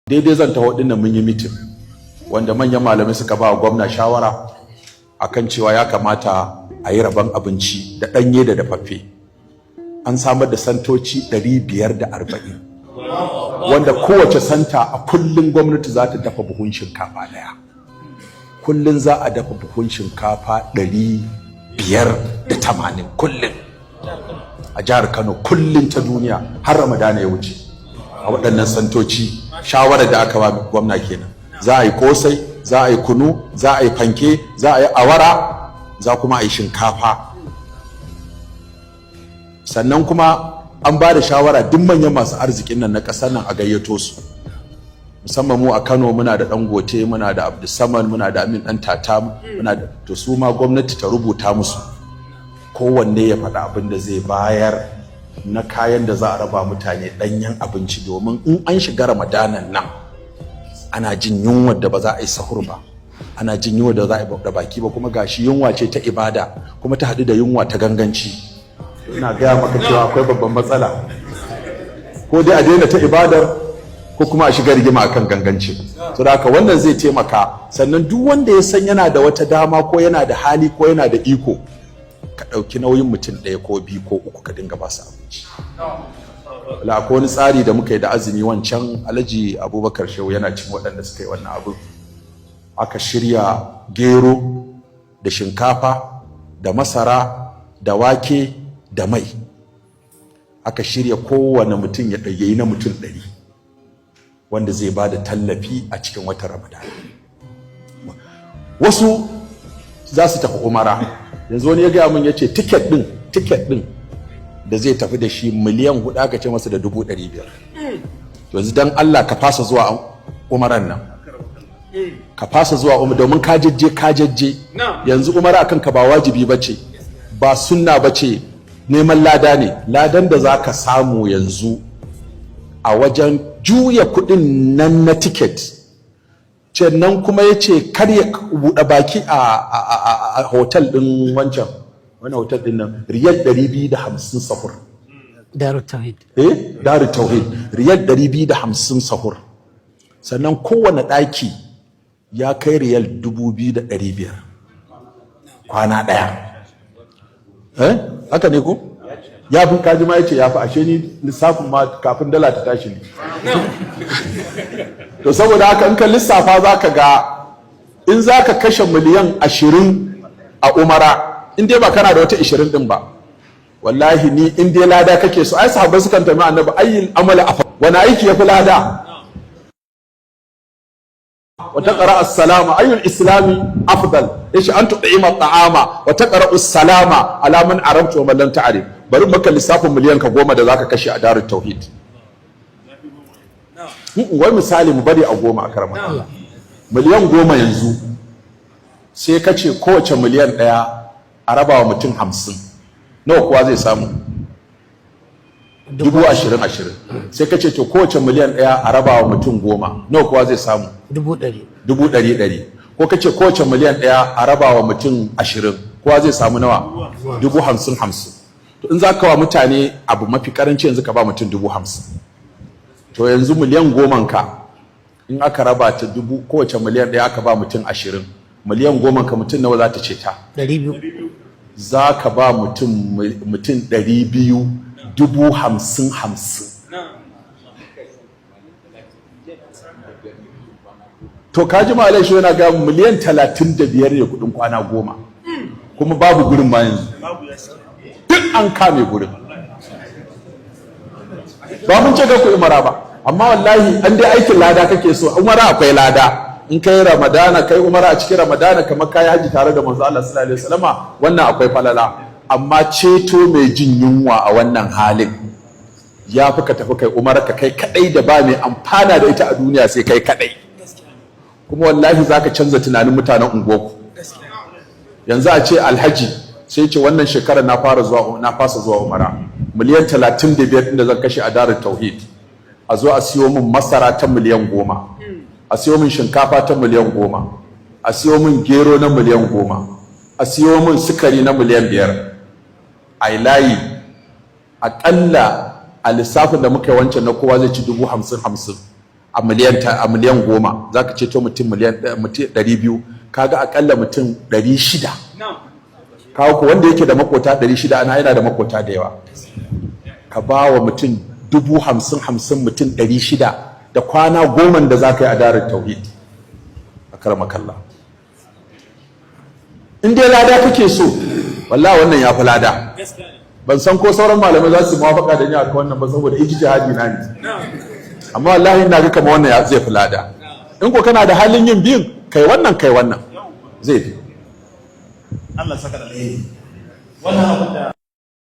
Daidai zan taho ɗin nan, mun yi meeting wanda manyan malamai suka ba wa gwamna shawara akan cewa ya kamata a yi rabon abinci da ɗanye da dafaffe. An samar da santoci 540, wanda kowace santa a kullum gwamnati za ta dafa buhun shinkafa ɗaya. Kullum za a dafa buhun shinkafa 580 kullum a jihar Kano, kullum ta duniya har Ramadana ya wuce a waɗannan santoci. Shawarar da aka ba gwamna kenan. Za a yi kosai, za a yi kunu, za a yi fanke, za a yi awara, za kuma a yi shinkafa. Sannan kuma an ba da shawara duk manyan masu arzikin nan na ƙasar nan a gayyato su. Musamman mu a Kano muna da Dangote, muna da Abdulsamad, muna da Amin Dan Tata, muna da to su ma gwamnati ta rubuta musu, kowanne ya faɗa abin da zai bayar na kayan da za a raba mutane ɗanyen abinci, domin in an shiga Ramadanan nan ana jin yunwar da ba za a yi sahur ba, ana jin yunwar da za a yi da baki ba. Kuma gashi yunwa ce ta ibada kuma ta haɗu da yunwa ta ganganci. Ina gaya maka cewa akwai babban matsala, ko dai a daina ta ibadar ko kuma a shiga rigima akan ganganci. To da haka wannan zai taimaka. Sannan duk wanda ya san yana da wata dama ko yana da hali ko yana da iko, ka ɗauki nauyin mutum ɗaya ko biyu ko uku ka dinga ba su abinci. Wala akwai wani tsari da muka yi da azumi wancan, Alhaji Abubakar Shehu yana cin waɗanda suka yi wannan abu. Aka shirya gero da shinkafa da masara da wake da mai. Aka shirya kowane mutum ya ɗaya na mutum 100 wanda zai ba da tallafi a cikin watan Ramadan. Wasu za su tafi umara. Yanzu wani ya gaya min, ya ce ticket ɗin da zai tafi da shi miliyan 4 aka ce masa da 500,000. Yanzu dan Allah ka fasa zuwa umaran nan, ka fasa zuwa umara, domin ka jajje, ka jajje. Yanzu umara akan ka ba wajibi bace, ba sunna bace, neman lada ne. Ladan da za ka samu yanzu a wajen juya kudin nan na ticket nan, kuma ya ce kar ya buɗe baki a hotel ɗin wancan, wani hotel ɗin nan, riyal 250 sahur. Darut Tauhid. Eh, Darut Tauhid, riyal 250 sahur. Sannan kowane ɗaki ya kai riyal 2500 kwana ɗaya. Eh, haka ne ko ya fi? Kaji ma yace ya fi. Ashe ni lissafin ma kafin dala ta tashi ne. To saboda haka in ka lissafa za ka ga in za ka kashe miliyan 20 a umara, in dai ba kana da wata 20 din ba, wallahi ni in dai lada kake so, ai sahabbai sukan tafi Annabi: "أي العمل أفضل?" Wani aiki yafi lada? وتقرأ السلام. أي الإسلام أفضل? Yace: أن تطعم الطعام وتقرأ السلام على من عرفت ومن لم تعرف. Bari maka lissafin miliyan ka 10 da zaka kashe a Darut Tauhid. Wai misali mu bari a 10 a karama Allah, miliyan 10 yanzu, sai ka ce kowace miliyan 1 a raba wa mutum 50, nawa kuwa zai samu? 20,000 20. Sai ka ce to kowace miliyan 1 a raba wa mutum 10, nawa kuwa zai samu? 100,000. 100,000 100. Ko ka ce kowace miliyan 1 a raba wa mutum 20, kowa zai samu nawa? 50,000 50. To in za ka wa mutane abu mafi karanci yanzu ka ba mutum 50,000. To yanzu miliyan 10n ka in aka raba ta dubu, kowace miliyan 1 aka ba mutum 20, miliyan 10n ka mutum nawa za ta ce ta? 200. Za ka ba mutum 200 50,000 50. To kaji ma shi yana ga miliyan 35 ne kudin kwana 10, kuma babu gurin ma yanzu, duk an kame gurin. Ba mun ce ga ku umara ba, amma wallahi an dai aikin lada kake so, umara akwai lada. In kai Ramadana kai umara a cikin Ramadana, kamar kai haji tare da Manzo Allah sallallahu alaihi wasallama, wannan akwai falala. Amma ceto mai jin yunwa a wannan halin ya fi ka tafi kai umara ka kai kadai da ba mai amfana da ita a duniya sai kai kadai. Kuma wallahi zaka canza tunanin mutanen unguwarku. Yanzu a ce alhaji sai ce wannan shekarar na fara zuwa, na fasa zuwa umara, miliyan 35 ɗin da zan kashe a Darut Tauhid, a zo a siyo min masara ta miliyan 10, a siyo min shinkafa ta miliyan 10, a siyo min gero na miliyan 10, a siyo min sukari na miliyan 5, a yi layi. Aƙalla a lissafin da muka yi wancan na kowa zai ci 50,000 50. a miliyan 10 za ka ceto mutum miliyan 200. Kaga akalla mutum 600. Kawo ko wanda yake da makota 600, ana yana da makota da yawa. Ka ba wa mutum 50,000 50, mutum 600, da kwana 10 da za ka yi a Darin Tauhid a karamakalla. In dai lada kake so, wallahi wannan ya fi lada. Ban san ko sauran malamai za su muwafaka da ni a wannan ba, saboda ijtihadi na ne, amma wallahi ina ga kamar wannan ya zai fi lada. In ko kana da halin yin biyun, kai wannan, kai wannan, zai fi. Allah saka da alheri. Wannan abin da